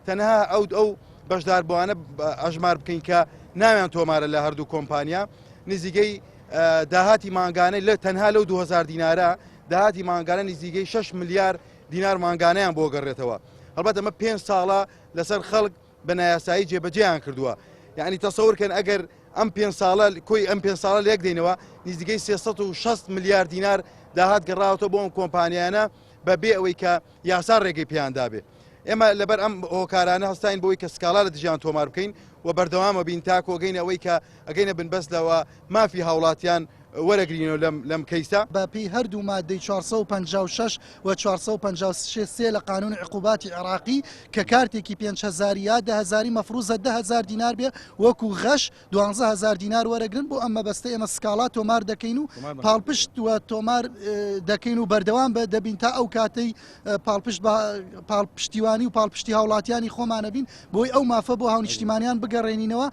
تەنها ئەو ئەو بەشداربووانە ئەژمار بکەین کە ناویان تۆمارە لە هەردوو کۆمپانیا نزیکەی داهاتی مانگانەی لە تەنها لەو 2000 دینارە داهاتی مانگانە نزیکەی 6 ملیار دینار مانگانەیان بۆ گەڕێتەوە هەڵبەت ئەمە پێ ساڵە لەسەر خەڵک بە نایاسایی جێبەجێیان کردووە یعنی تەسەور کەن ئەگەر ئەم پێ ساڵە کۆی ئەم پێ ساڵە لێک دەینەوە نزیکەی 360 ملیار دینار داهات گەڕاوەتەوە بۆ ئەم کۆمپانیانە بە بێ ئەوەی کە یاسا ڕێگەی پێیان دابێ. ئێمە لەبەر ئەم هۆکارانە هەستاین بەوەی کە سکاڵا لە دژیان تۆمار بکەین و بەردەوامە بین تاکو ئەگەینە ئەوەی کە ئەگەینە بنبەست لەوە مافی هاوڵاتیان وەرەگرینەوە لەم لەم کەیسە. بە پێی هەردوو ماددەی 456 و 453 لە قانونی عقوباتی عێراقی کە کارتێکی پێنج هەزاری یا دە هەزاری مەفروزە 10 هەزار دینار بێ وەکو غەش 12 هەزار دینار وەرەگرن بۆ ئەم مەبەستە ئێمە سکاڵا تۆمار دەکەین و پاڵپشت و تۆمار دەکەین و بەردەوام بە دەبین تا ئەو کاتەی پاڵپشت بە پاڵپشتیوانی و پاڵپشتی هاوڵاتیانی خۆمانە بین بۆی ئەو مافە بۆ هاونیشتیمانیان بگەڕێنینەوە.